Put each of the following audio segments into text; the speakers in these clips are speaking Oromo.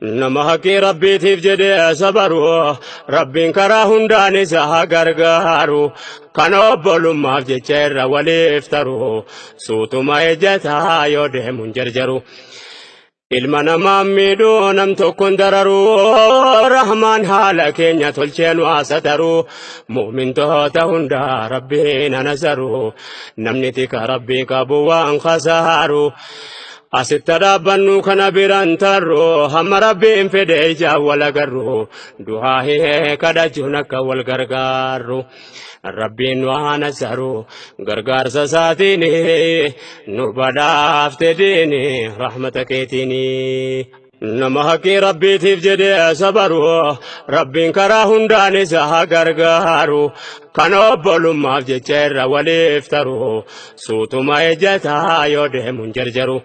Nama haqqii Rabbiitiif jedhee sabaru, Rabbiin karaa hundaan isa haa gargaaru. Kan obbolummaaf jecha irra waliif taru, suutuma ejjataa yoo deemuun jarjaru. Ilma namaa miidhuu nam tokkoon dararu, Rahmaan haala keenya tolchee nu sataru. Mu'mintoota hundaa Rabbiin anasaru, namni tika Rabbii qabu waan khasaaru. Asitti dhaabbannu kana biraan tarru, hamma Rabbiin fedhe ijaan wal agarru, du'aa kadhachuun akka wal gargaarru. Rabbiin nu anasaru, gargaarsa isaatiin nu badhaafte diini rahmata keetiin. Nama haqqii Rabbiitiif jedhee sabaru, Rabbiin karaa hundaan isa haa gargaaru. Kan obbolummaaf jecha irra waliif taru, suutuma ejjataa yoo deemuun jarjaru.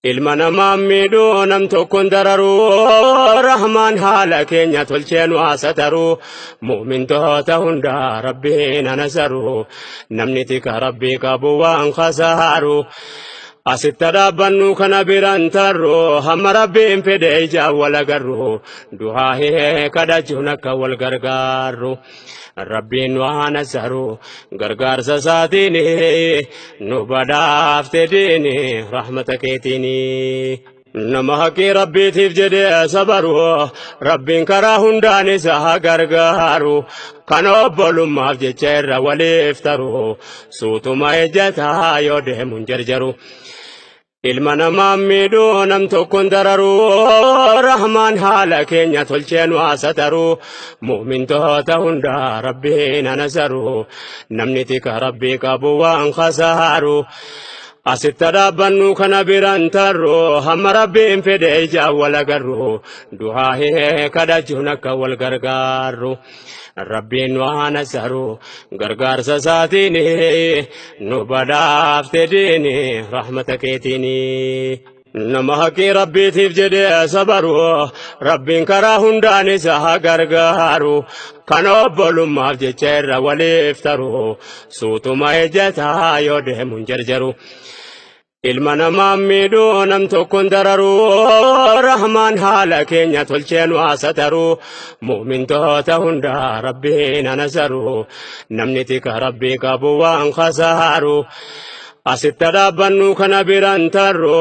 Ilma namaa miidhuu nam tokkoon dararu, Rahmaan haala keenya tolchee nu sataru. Mu'mintoota hundaa Rabbiin anasaru, namni tika Rabbii qabu waan khasaaru. Asitti dhaabbannu kana biraan tarru, hamma Rabbiin fedhe ijaan wal agarru, du'aa kadhachuun akka wal gargaarru. Rabbiin nu anasaru, gargaarsa isaatiin nu badhaafte diini rahmata keetiin. Nama haqqii Rabbiitiif jedhee sabaru, Rabbiin karaa hundaan isa haa gargaaru. Kan obbolummaaf jecha irra waliif taru, suutuma ejjataa yoo deemuun jarjaru. Ilma namaa miidhuu nam tokkoon dararu, Rahmaan haala keenya tolchee nu sataru. Mu'mintoota hundaa Rabbiin anasaru, namni tika Rabbii qabu waan khasaaru. Asitti dhaabbannu kana biraan tarru, hamma Rabbiin fedhe ijaan wal agarru, du'aa kadhachuun akka wal gargaarru. Rabbiin nu anasaru, gargaarsa isaatiin nu badhaafte diini rahmata keetiin. Nama haqqii Rabbiitiif jedhee sabaru, Rabbiin karaa hundaan isa haa gargaaru. Kan obbolummaaf jecha irra waliif taru, suutuma ejjataa yoo deemuun jarjaru. Ilma namaa miidhuu nam tokkoon dararu, Rahmaan haala keenya tolchee nu sataru. Mu'mintoota hundaa Rabbiin anasaru, namni tika Rabbii qabu waan khasaaru. Asitti dhaabbannu kana biraan tarru.